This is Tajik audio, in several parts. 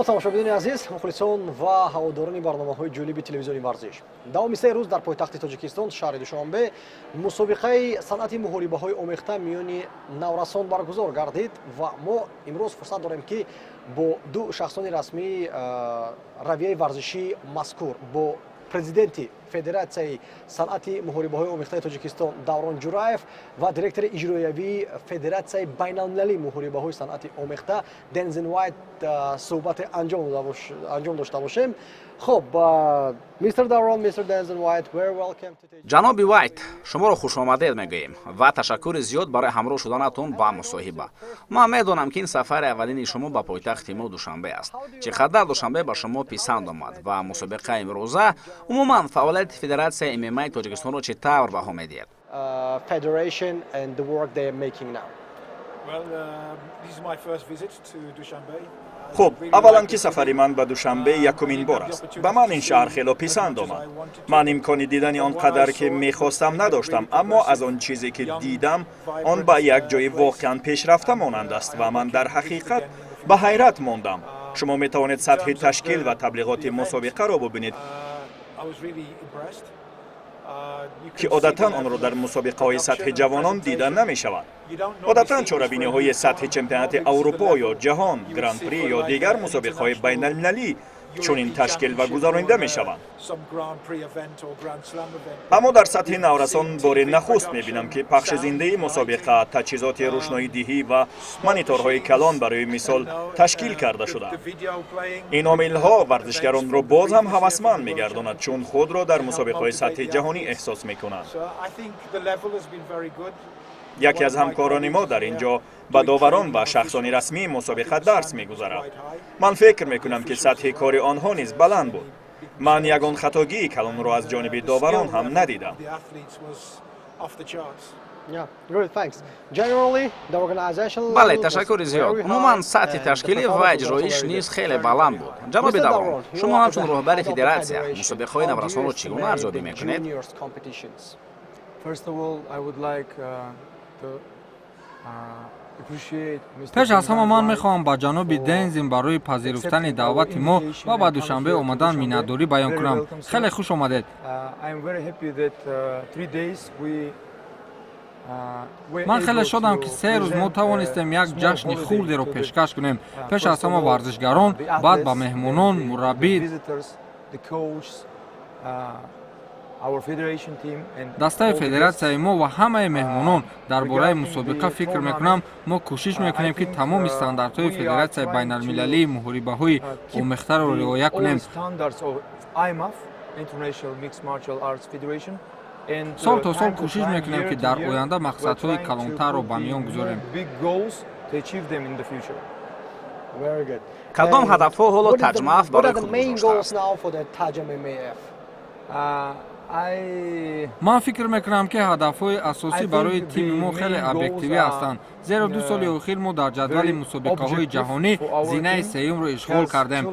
Тамошобинони азиз, мухлисон ва ҳаводорони барномаҳои ҷолиби телевизиони варзиш, давоми 3 рӯз дар пойтахти Тоҷикистон, шаҳри Душанбе, мусобиқаи санъати муҳорибаҳои омехта миёни наврасон баргузор гардид ва мо имрӯз фурсат дорем, ки бо ду шахсони расмии равияи варзишии мазкур, бо президенти Федератсияи санъати муҳорибаҳои омехтаи Тоҷикистон Даврон Ҷураев ва директори иҷроиявии Федератсияи байналмилалии муҳорибаҳои санъати омехта Дензин Вайт суҳбате анҷом дошта бошем. Хуб, мистер Даврон, мистер Дензин Вайт. Ҷаноби Вайт, шуморо хушомадед мегӯем ва ташаккури зиёд барои ҳамроҳ шуданатон ба мусоҳиба. Ман медонам, ки ин сафари аввалини шумо ба пойтахти мо Душанбе аст. Чӣ қадар Душанбе ба шумо писанд омад ва мусобиқаи имрӯза, умуман фаъолияти Федератсияи ММАи Тоҷикистонро чӣ тавр баҳо медиҳед? Federation and the work they are making now. Well, this is my first visit to Dushanbe. Хуб, аввалан, ки сафари ман ба Душанбе якумин бор аст. Ба ман ин шаҳр хело писанд омад. Ман имкони дидани он қадар, ки мехостам, надоштам, аммо аз он чизе, ки дидам, он ба як ҷои воқеан пешрафта монанд аст ва ман дар ҳақиқат ба ҳайрат мондам. Шумо метавонед сатҳи ташкил ва таблиғоти мусобиқаро бубинед, ки одатан онро дар мусобиқаҳои сатҳи ҷавонон дида намешавад. Одатан чорабиниҳои сатҳи чемпионати Аврупо ё ҷаҳон, Гран-при ё дигар мусобиқаҳои байналмилалӣ чунин ташкил ва гузаронида мешаванд, аммо дар сатҳи наврасон бори нахуст мебинам, ки пахши зиндаи мусобиқа, таҷҳизоти рӯшноидиҳӣ ва мониторҳои калон, барои мисол, ташкил карда шудаанд. Ин омилҳо варзишгаронро боз ҳам ҳавасманд мегардонад, чун худро дар мусобиқаҳои сатҳи ҷаҳонӣ эҳсос мекунанд. Яке аз ҳамкорони мо дар ин ҷо ба доварон ва шахсони расмии мусобиқа дарс мегузарад. Ман фикр мекунам, ки сатҳи кори онҳо низ баланд буд. Ман ягон хатогии калонро аз ҷониби доварон ҳам надидам. Бале, ташаккури зиёд. Умуман, сатҳи ташкилӣ ва иҷроиш низ хеле баланд буд. Ҷаноби Даврон, шумо ҳамчун роҳбари федератсия мусобиқаҳои наврасонро чӣ гуна арзёбӣ мекунед? First of all, I would like to appreciate Mr. Пеш аз ҳама ман White мехоҳам ба ҷаноби Дензин барои пазируфтани даъвати мо ва ба Душанбе омадан миннатдорӣ баён кунам. Хеле хуш омадед. I'm very happy that 3 days we Ман хеле шодам, ки 3 рӯз мо тавонистем як ҷашни хурдеро пешкаш кунем, пеш аз ҳама варзишгарон, баъд ба меҳмонон, мураббӣ, дастаи федератсияи мо ва ҳамаи меҳмонон. Дар бораи мусобиқа фикр мекунам, мо кӯшиш мекунем, ки тамоми стандартҳои Федератсияи байналмилалии муҳорибаҳои омехтаро риоя кунем. International Mixed Martial Arts Federation. Сол то сол кӯшиш мекунем, ки дар оянда мақсадҳои калонтарро ба миён гузорем. Кадом ҳадафҳо ҳоло ТАҶММАФ барои худ гузоштааст? Ман фикр мекунам, ки ҳадафҳои асосӣ барои тими мо хеле объективӣ ҳастанд, зеро 2 соли охир мо дар ҷадвали мусобиқаҳои ҷаҳонӣ зинаи сеюмро ишғол кардем.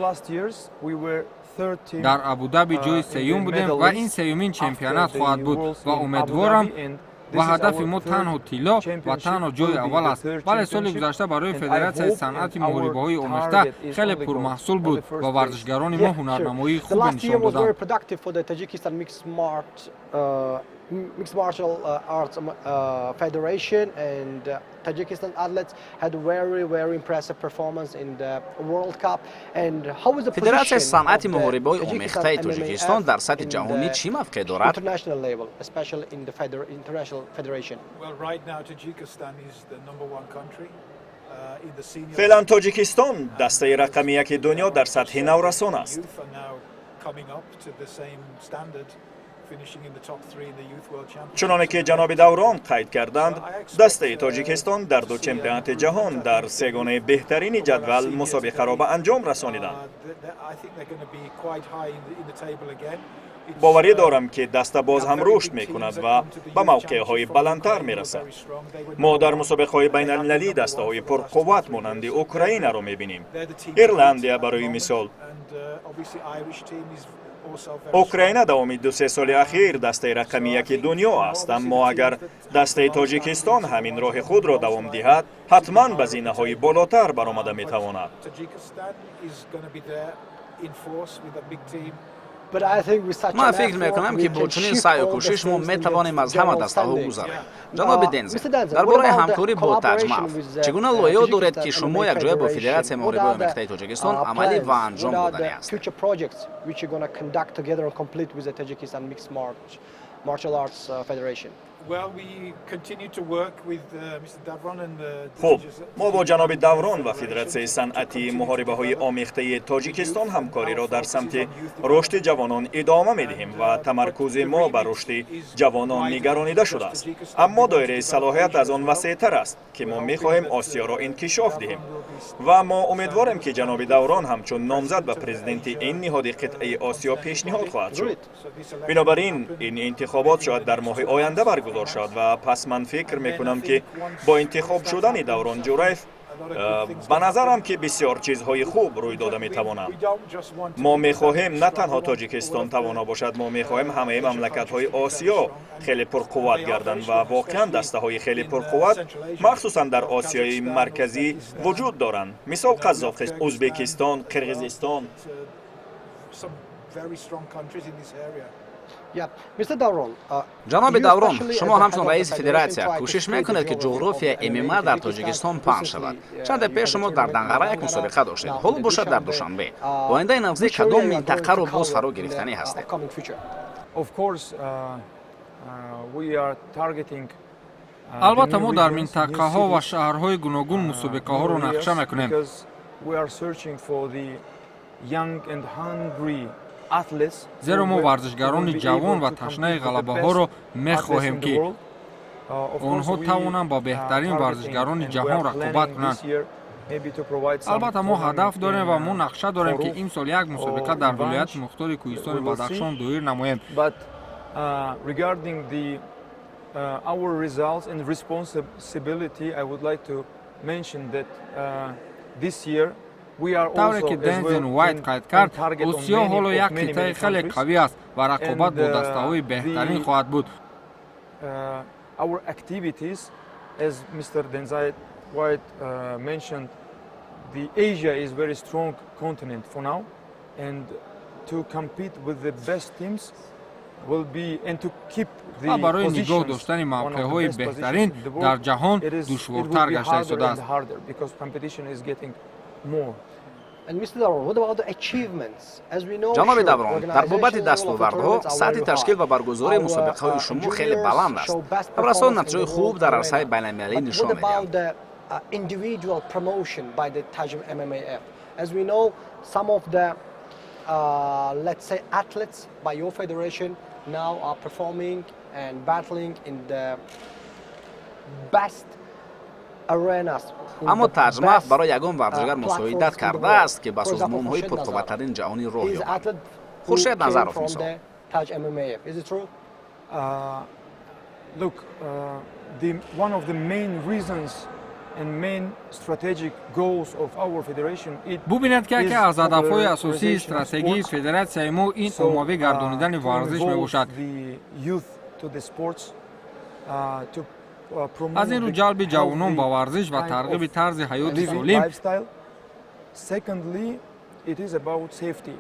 Дар Абудаби ҷои сеюм будем ва ин сеюмин чемпионат хоҳад буд ва умедворам ва ҳадафи мо танҳо тилло ва танҳо ҷои аввал аст. Бале, соли гузашта барои Федератсияи санъати муҳорибаҳои омехта хеле пурмаҳсул буд ва варзишгарони мо ҳунарнамоии хубе нишон доданд. Mixed Martial Arts Federation and Tajikistan athletes had very, very impressive performance in the World Cup. And how is the Федератсияи санъати муҳорибаҳои омехтаи Тоҷикистон дар сатҳи ҷаҳонӣ чӣ мавқеъ дорад? International level, especially in the international federation? Well, right now Tajikistan is the number one country. Феълан Тоҷикистон дастаи рақами яки дунё дар сатҳи наврасон аст. Coming up to the same standard, Чуноне ки ҷаноби Даврон қайд карданд, дастаи Тоҷикистон дар ду чемпионати ҷаҳон дар сегонаи беҳтарини ҷадвал мусобиқаро ба анҷом расониданд. Боварӣ дорам, ки даста боз ҳам рушд мекунад ва ба мавқеъҳои баландтар мерасад. Мо дар мусобиқаҳои байналмилалӣ дастаҳои пурқувват монанди Украинаро мебинем, Ирландия, барои мисол. Украина давоми 2-3 соли ахир дастаи рақами яки дунё аст, аммо агар дастаи Тоҷикистон ҳамин роҳи худро давом диҳад, ҳатман ба зинаҳои болотар баромада метавонад. Tajikistan is going to be there in force with a big team. Ман фикр мекунам, ки бо чунин саъю кӯшиш мо метавонем аз ҳама дастаҳо гузарем. Ҷаноби Дензел, дар бораи ҳамкорӣ бо Таҷмаф чӣ гуна лоиҳао доред, ки шумо якҷоя бо Федератсияи муҳорибаи омехтаи Тоҷикистон амалӣ ва анҷом доданӣ ҳастед? Martial Arts Federation. Well, we continue to work with Mr. Davron and the Хуб, мо бо ҷаноби Даврон ва Федератсияи санъати муҳорибаҳои омехтаи Тоҷикистон ҳамкориро дар самти рушди ҷавонон идома медиҳем ва тамаркузи мо ба рушди ҷавонон нигаронида шудааст, аммо доираи салоҳият аз он васеътар аст, ки мо мехоҳем Осиёро инкишоф диҳем ва мо умедворем, ки ҷаноби Даврон ҳамчун номзад ба президенти ин ниҳоди қитъаи Осиё пешниҳод хоҳад шуд. Бинобар ин ин интихобот шояд дар моҳи оянда баргузор шавад ва пас ман фикр мекунам, ки бо интихоб шудани Даврон Ҷураев ба назарам, ки бисёр чизҳои хуб рӯй дода метавонанд. Мо мехоҳем на танҳо Тоҷикистон тавоно бошад, мо мехоҳем ҳамаи мамлакатҳои Осиё хеле пурқувват гарданд ва воқеан дастаҳои хеле пурқувват, махсусан дар Осиёи Марказӣ, вуҷуд доранд, мисол Қазоқистон, Ӯзбекистон, Қирғизистон. Some very strong countries in this area. Ҷаноби Даврон, шумо ҳамчун раиси федератсия кӯшиш мекунед, ки ҷуғрофияи ММА дар Тоҷикистон паҳн шавад. Чанде пеш шумо дар Данғара як мусобиқа доштед, ҳоло бошад дар Душанбе. Ояндаи наздик кадом минтақаро боз фаро гирифтанӣ ҳастед? Of course, we are targeting Албатта, мо дар минтақаҳо ва шаҳрҳои гуногун мусобиқаҳоро нақша мекунем. Because we are searching for the young and hungry athletes. Зеро мо варзишгарони ҷавон ва ташнаи ғалабаҳоро мехоҳем, ки онҳо тавонанд ба беҳтарин варзишгарони ҷаҳон рақобат кунанд. Албатта, мо ҳадаф дорем ва мо нақша дорем, ки имсол як мусобиқа дар Вилояти Мухтори Кӯҳистони Бадахшон доир намоем. But regarding the our results and responsibility, I would like to mention that this year Тавре ки Дензел Уайт қайд кард, Осиё ҳоло як қитъаи хеле қавӣ аст ва рақобат бо дастаҳои беҳтарин хоҳад буд. Our activities, as Mr. Denzel White mentioned, the Asia is very strong continent for now, and to compete with the best teams will be and to keep Ва барои нигоҳ доштани мавқеъҳои беҳтарин дар ҷаҳон душвортар гашта истодааст. Ҷаноби Даврон, дар бобати дастовардҳо, сатҳи ташкил ва баргузории мусобиқаҳои шумо хеле баланд аст. Наврасон натиҷаҳои хуб дар арсаи байналмилалӣ нишон медиҳанд. Individual promotion by the Tajm MMAF. As we know, some of the, let's say, athletes by your federation now are performing and battling in the best arenas. Аммо Таҷмаф барои ягон варзишгар мусоидат кардааст, ки ба созмонҳои пурқувваттарини ҷаҳонӣ роҳ ёбад? Хуршед Назаров мисол. Taj MMAF. Is it true? Look, one of the main reasons and main strategic goals of our federation it Бубинед, ки яке аз ҳадафҳои асосии стратегии федератсияи мо ин оммавӣ гардонидани варзиш мебошад. Аз ин рӯ, ҷалби ҷавонон ба варзиш ва тарғиби тарзи ҳаёти солим. Secondly, it is about safety.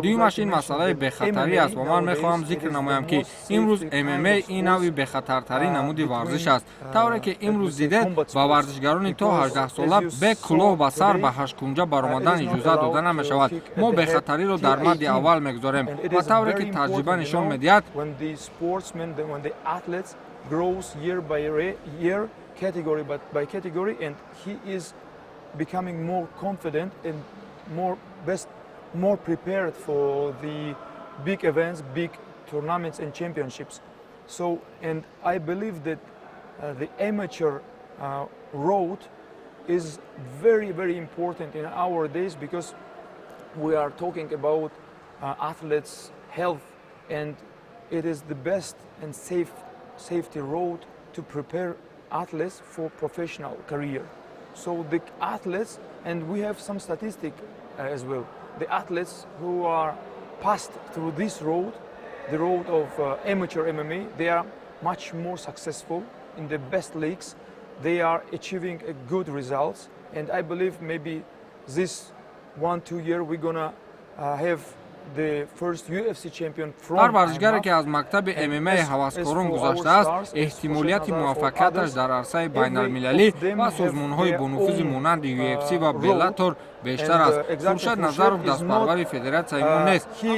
Дуюмаш ин масъалаи бехатарӣ аст ва ман мехоҳам зикр намоям, ки имрӯз ММА ин навъи бехатартарин намуди варзиш аст. Тавре ки имрӯз дидед, ба варзишгарони то 18сола бе кӯлоҳ ба сар ба ҳашткунҷа баромадан иҷозат дода намешавад. Мо бехатариро дар мадди аввал мегузорем ва тавре ки таҷриба нишон медиҳад, grows year by year, category by category, and he is becoming more confident and more best, more prepared for the big events, big tournaments and championships. So, and I believe that the amateur road is very, very important in our days because we are talking about athletes' health, and it is the best and safe safety road to prepare athletes for professional career. So the athletes, and we have some statistic as well, the athletes who are passed through this road, the road of amateur MMA, they are much more successful in the best leagues. They are achieving a good results, and I believe maybe this 1-2 year we're gonna have the first UFC champion from Ҳар варзишгаре, IMMAF. ки аз мактаби ММА ҳаваскорон гузаштааст, эҳтимолияти муваффақияташ дар арсаи байналмилалӣ ва созмонҳои бонуфузи монанди UFC ва Беллатор бештар аст. Хуршед Назаров дастпарвари федератсияи мо нест. He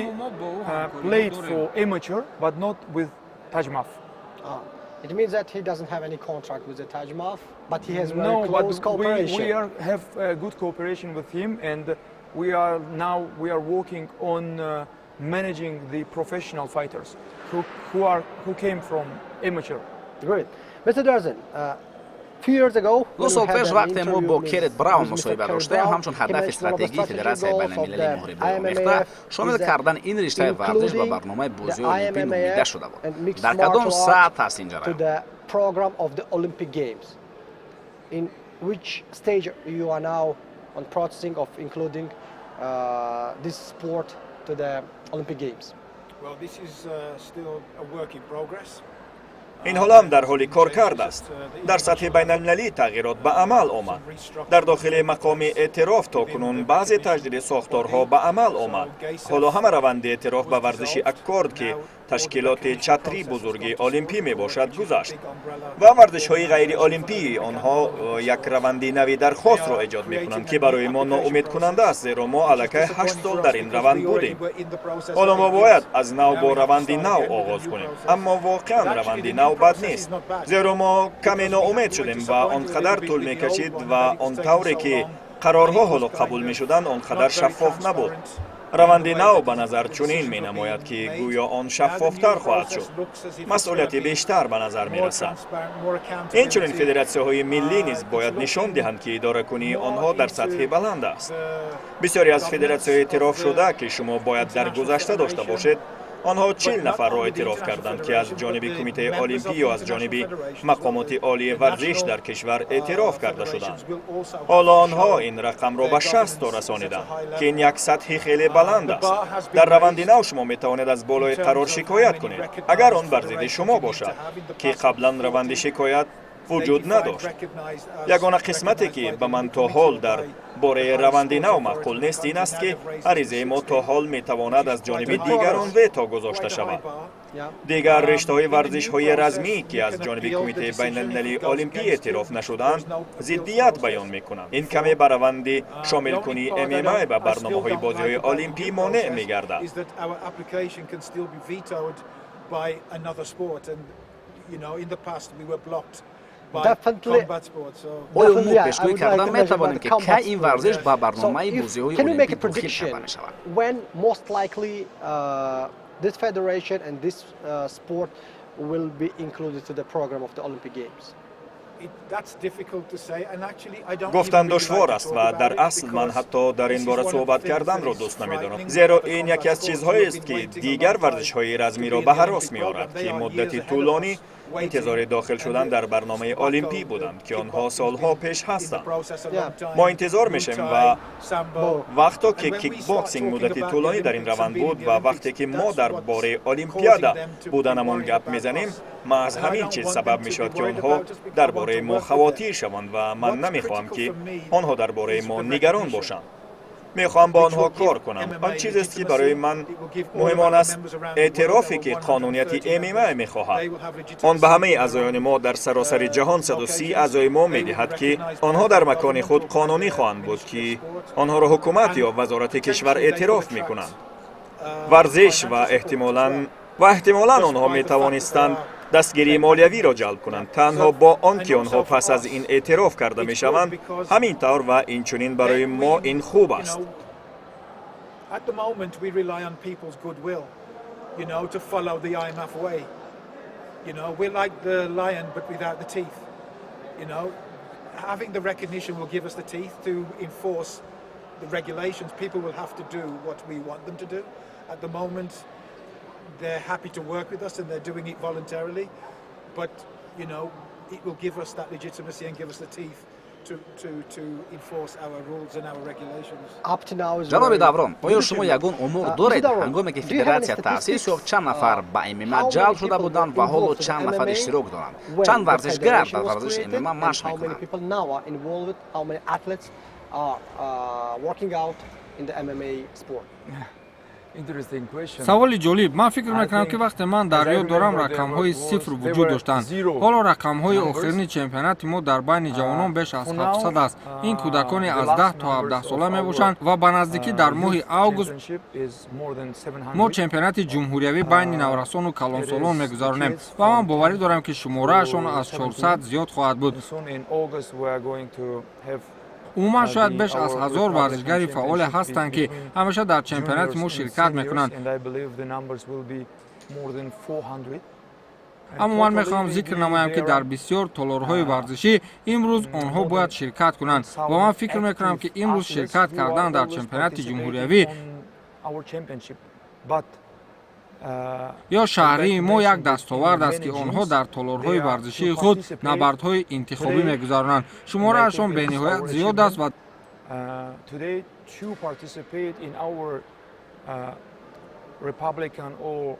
played for amateur, but not with Tajmaf. Ah, it means that he doesn't have any contract with the Tajmaf, but he has very No, but close cooperation. we are, have good cooperation with him, and we are now we are working on managing the professional fighters who came from amateur. Great. Mr. Darzin, Ду сол пеш вақте мо бо Керит Браун мусоҳиба доштем, ҳамчун ҳадафи стратегии Федератсияи байналмилалии муҳорибаи омехта шомил кардан ин риштаи варзиш ба барномаи бозиҳои олимпӣ номида шуда буд. Дар кадом сатҳ аст ин ҷараён? Program of the Olympic Games. In which stage you are now on processing of including this sport to the Olympic Games? Well, this is still a work in progress. Ин ҳоло ҳам дар ҳоли коркард аст. Дар сатҳи байналмилалӣ тағйирот ба амал омад. Дар дохили мақоми эътироф то кунун баъзе таҷдиди сохторҳо ба амал омад. Ҳоло ҳама раванди эътироф ба варзиши аккорд, ки ташкилоти чатри бузурги олимпӣ мебошад, гузашт ва варзишҳои ғайриолимпии онҳо як раванди нави дархостро эҷод мекунанд, ки барои мо ноумедкунанда аст, зеро мо аллакай 8 сол дар ин раванд будем. Ҳоло мо бояд аз нав бо раванди нав оғоз кунем. Аммо воқеан раванди нав бад нест, зеро мо каме ноумед шудем ва он қадар тӯл мекашид ва он тавре ки қарорҳо ҳоло қабул мешуданд, он қадар шаффоф набуд. Раванди нав ба назар чунин менамояд, ки гӯё он шаффофтар хоҳад шуд, масъулияти бештар ба назар мерасад. Инчунин федератсияҳои миллӣ низ бояд нишон диҳанд, ки идоракунии онҳо дар сатҳи баланд аст. Бисёре аз федератсияҳои эътирофшуда, ки шумо бояд дар гузашта дошта бошед, онҳо 40 нафарро эътироф карданд, ки аз ҷониби Кумитаи олимпӣ ё аз ҷониби мақомоти олии варзиш дар кишвар эътироф карда шуданд. Ҳоло онҳо ин рақамро ба 60 то расониданд, ки ин як сатҳи хеле баланд аст. Дар раванди нав шумо метавонед аз болои қарор шикоят кунед, агар он бар зидди шумо бошад, ки қаблан раванди шикоят вуҷуд надошт. Ягона қисмате, ки ба ман то ҳол дар бораи раванди нав маъқул нест, ин аст, ки аризаи мо то ҳол метавонад аз ҷониби дигарон вето гузошта шавад. Дигар риштаҳои варзишҳои размӣ, ки аз ҷониби Кумитаи байналмилалии олимпӣ эътироф нашудаанд, зиддият баён мекунанд. Ин каме ба раванди шомилкунии ММА ба барномаҳои бозиҳои олимпӣ монеъ мегардад. By another sport, and in the past we were blocked. Оё мо пешгӯӣ карда метавонем, ки кай ин варзиш ба барномаи бозиҳои олимпӣ дохил карда мешавад? When most likely this federation and this sport will be included to the program of the Olympic Games? Гуфтан душвор аст ва дар асл ман ҳатто дар ин бора суҳбат карданро дӯст намедорам, зеро ин яке аз чизҳоест, ки дигар варзишҳои размиро ба ҳарос меорад, ки муддати тӯлонӣ интизори дохил шудан дар барномаи олимпӣ буданд, ки онҳо солҳо пеш ҳастанд. Мо интизор мешавем ва вақто ки кикбоксинг муддати тӯлонӣ дар ин раванд буд ва вақте ки мо дар бораи олимпиада буданамон гап мезанем, маҳз ҳамин чиз сабаб мешавад, ки онҳо дар бораи мо хавотир шаванд ва ман намехоҳам, ки онҳо дар бораи мо нигарон бошанд. Мехоҳам бо онҳо кор кунам. Он чизест, ки барои ман муҳим, он аст эътирофе, ки қонунияти ММА мехоҳад. Он ба ҳамаи аъзоёни мо дар саросари ҷаҳон, 130 аъзои мо, медиҳад, ки онҳо дар макони худ қонунӣ хоҳанд буд, ки онҳоро ҳукумат ё вазорати кишвар эътироф мекунанд, варзиш ва эҳтимолан онҳо метавонистанд дастгирии молиявиро ҷалб кунанд танҳо бо он ки онҳо пас аз ин эътироф карда мешаванд. Ҳамин тавр ва инчунин барои мо ин хуб аст. At the moment, we rely on people's goodwill, to follow the IMMAF way. We're like the lion, but without the teeth. Having the recognition will give us the teeth to enforce the regulations. People will have to do what we want them to do. At the moment, they're happy to work with us and they're doing it voluntarily, but it will give us that legitimacy and give us the teeth to enforce our rules and our regulations. Ҷаноби Даврон, оё шумо ягон омор доред, ҳангоме ки федератсия таъсис ёфт, чанд нафар ба ММА ҷалб шуда буданд ва ҳоло чанд нафар иштирок доранд? Чанд варзишгар дар варзиши ММА машқ мекунанд? Working out in the MMA sport. Interesting question. Саволи ҷолиб. Ман фикр мекунам, ки вақте ман дар ёд дорам, рақамҳои сифр вуҷуд доштанд. Ҳоло рақамҳои охирини чемпионати мо дар байни ҷавонон беш аз 700 аст. Ин кӯдаконе аз 10 то 17 сола мебошанд ва ба наздикӣ дар моҳи август мо чемпионати ҷумҳуриявӣ байни наврасону калонсолон мегузаронем ва ман боварӣ дорам, ки шумораашон аз 400 зиёд хоҳад буд. Умуман, шояд беш аз 1000 варзишгари фаъоле ҳастанд, ки ҳамеша дар чемпионати мо ширкат мекунанд. Аммо ман мехоҳам зикр намоям, ки дар бисёр толорҳои варзишӣ имрӯз онҳо бояд ширкат кунанд ва ман фикр мекунам, ки имрӯз ширкат кардан дар чемпионати ҷумҳуриявӣ ё шаҳрии мо як дастовард аст, ки онҳо дар толорҳои варзишии худ набардҳои интихобӣ мегузаронанд. Шумораашон бениҳоят зиёд аст ва Today to participate in our Republican or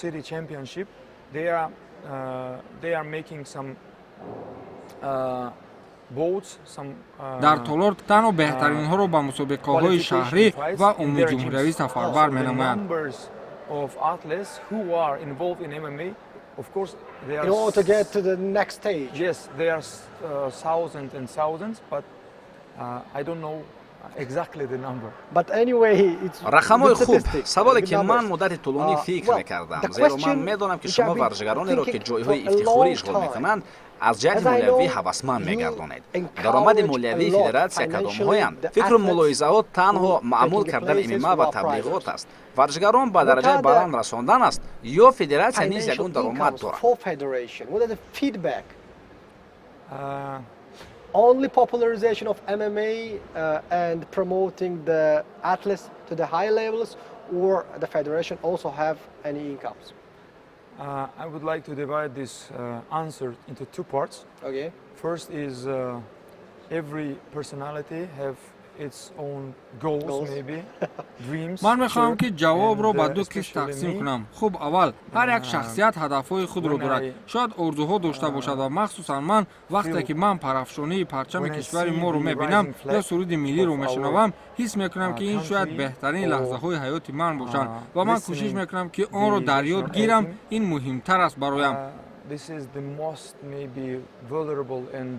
city championship, they are making some bouts, some Дар толор танҳо беҳтаринҳоро ба мусобиқаҳои шаҳрӣ ва умумиҷумҳуриявӣ сафарбар менамоянд. Of athletes who are involved in MMA, of course, they are In order to get to the next stage. Yes, there are thousands and thousands, but I don't know exactly the number. But anyway, it's Рақамҳои хуб. Саволе, ки ман муддати тӯлонӣ фикр мекардам, зеро ман медонам, ки шумо варзишгаронеро, ки ҷойҳои ифтихорӣ ишғол мекунанд, аз ҷиҳати молиявӣ ҳавасманд мегардонед. Даромади молиявии федератсия кадомҳоянд? Фикру мулоҳизаҳо танҳо маъмул кардани ММА ва таблиғот аст, варзишгарон ба дараҷаи баланд расондан аст ё федератсия низ ягон даромад дорад? Only popularization of MMA and promoting the athletes to the high levels, or the federation also have any incomes? I would like to divide this answer into two parts. Okay. First is every personality have its own goals, Goals. Maybe dreams. Ман мехоҳам, ки ҷавобро ба ду қисм тақсим кунам. Хуб, аввал, ҳар як шахсият ҳадафҳои худро дорад, шояд орзуҳо дошта бошад ва махсусан ман, вақте ки ман парафшонии парчами кишвари моро мебинам ё суруди миллиро мешунавам, ҳис мекунам, ки ин шояд беҳтарин лаҳзаҳои ҳаёти ман бошанд ва ман кӯшиш мекунам, ки онро дар ёд гирам. Ин муҳимтар аст бароям. This is the most maybe vulnerable and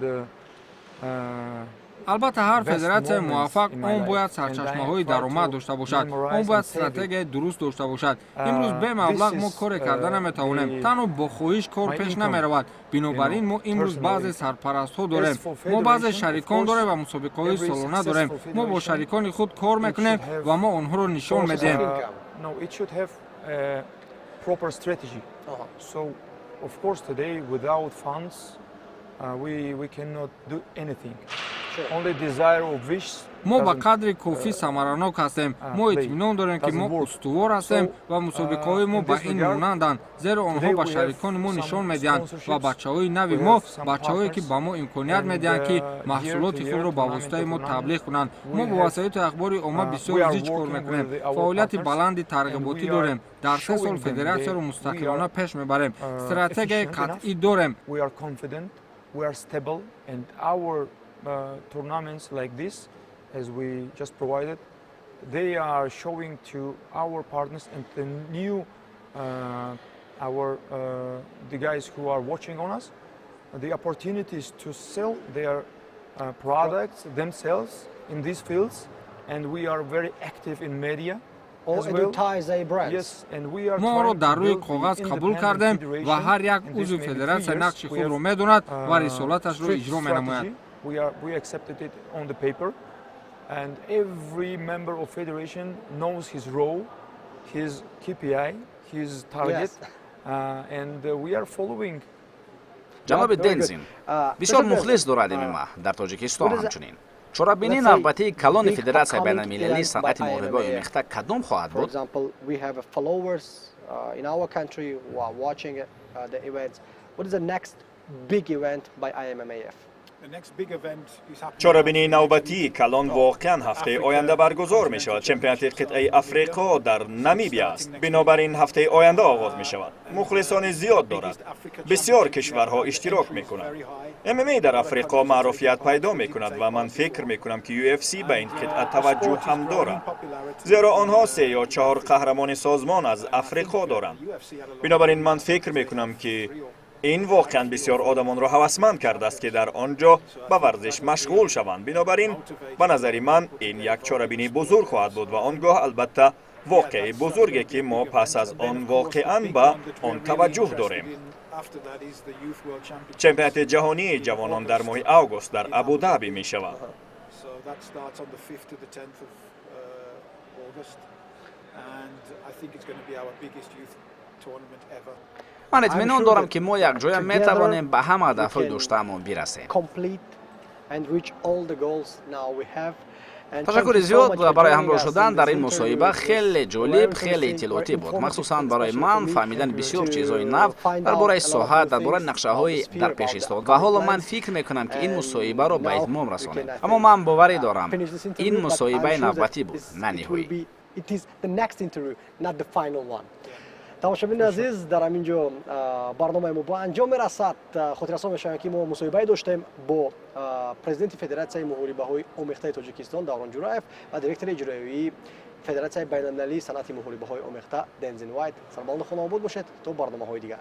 Албатта, ҳар федератсияи муваффақ он бояд сарчашмаҳои даромад дошта бошад, он бояд стратегияи дуруст дошта бошад. Имрӯз бе маблағ мо коре карда наметавонем, танҳо бо хоҳиш кор пеш намеравад. Бинобар ин мо имрӯз баъзе сарпарастҳо дорем, мо баъзе шарикон дорем ва мусобиқаҳои солона дорем. Мо бо шарикони худ кор мекунем ва мо онҳоро нишон медиҳем. Proper strategy. So, of course, today without funds, we cannot do anything. Only desire or wish. Мо ба қадри кофӣ самаранок ҳастем. Мо итминон дорем, ки мо устувор ҳастем ва мусобиқаҳои мо ба ин монанданд, зеро онҳо ба шарикони мо нишон медиҳанд ва бачаҳои нави мо, бачаҳое, ки ба мо имконият медиҳанд, ки маҳсулоти худро ба воситаи мо таблиғ кунанд. Мо бо васоити ахбори омма бисёр зич кор мекунем, фаъолияти баланди тарғиботӣ дорем. Дар 3 сол федератсияро мустақилона пеш мебарем, стратегияи қатъӣ дорем. We are stable and our tournaments like this, as we just provided, they are showing to our partners and the new our the guys who are watching on us the opportunities to sell their products themselves in these fields, and we are very active in media. Мо онро дар рӯи коғаз қабул кардем ва ҳар як узви федератсия нақши худро медонад ва рисолаташро иҷро менамояд. And every member of federation knows his role, his KPI, his target, and we are following. Ҷаноби Дензин, бисёр мухлис дорад ММА дар Тоҷикистон. Ҳамчунин, чорабинии навбатии калони Федератсияи байналмилалии санъати муҳорибаи омехта кадом хоҳад For буд? Example, we have followers in our country who are watching the events. What is the next big event by IMMAF? Чорабинии навбатии калон воқеан ҳафтаи оянда баргузор мешавад. Чемпионати қитъаи Африқо дар Намибия аст, бинобар ин ҳафтаи оянда оғоз мешавад. Мухлисони зиёд дорад, бисёр кишварҳо иштирок мекунанд. ММА дар Африқо маъруфият пайдо мекунад ва ман фикр мекунам, ки UFC ба ин қитъа таваҷҷӯҳ ҳам дорад, зеро онҳо се ё чаҳор қаҳрамони созмон аз Африқо доранд. Бинобар ин ман фикр мекунам, ки ин воқеан бисёр одамонро ҳавасманд кардааст, ки дар он ҷо ба варзиш машғул шаванд. Бинобар ин, ба назари ман, ин як чорабинии бузург хоҳад буд ва он гоҳ, албатта, воқеаи бузурге, ки мо пас аз он воқеан ба он таваҷҷӯҳ дорем, чемпионати ҷаҳонии ҷавонон дар моҳи август дар Абудаби мешавад. So that starts on the 5th to the 10th of August, and I think it's going to be our biggest youth tournament ever. Ман итминон дорам, ки мо якҷоя метавонем ба ҳама ҳадафҳои доштаамон бирасем. And reach all the goals now we have. Ташаккури зиёд барои ҳамроҳ шудан дар ин мусоҳиба. Хеле ҷолиб, хеле иттилоотӣ буд, махсусан барои ман фаҳмидани бисёр чизҳои нав дар бораи соҳа, дар бораи нақшаҳои дар пеш истод. Ва ҳоло ман фикр мекунам, ки ин мусоҳибаро ба итмом расонем, аммо ман боварӣ дорам, ин мусоҳибаи навбатӣ буд, на ниҳоӣ. Тамошобини азиз, дар ҳамин ҷо барномаи мо ба анҷом мерасад. Хотиррасон мешавем, ки мо мусоҳибае доштем бо президенти Федератсияи муҳорибаҳои омехтаи Тоҷикистон Даврон Ҷураев ва директори иҷроии Федератсияи байналмилалии санъати муҳорибаҳои омехта Дензин Вайт. Сарбаланду хонаобод бошед то барномаҳои дигар.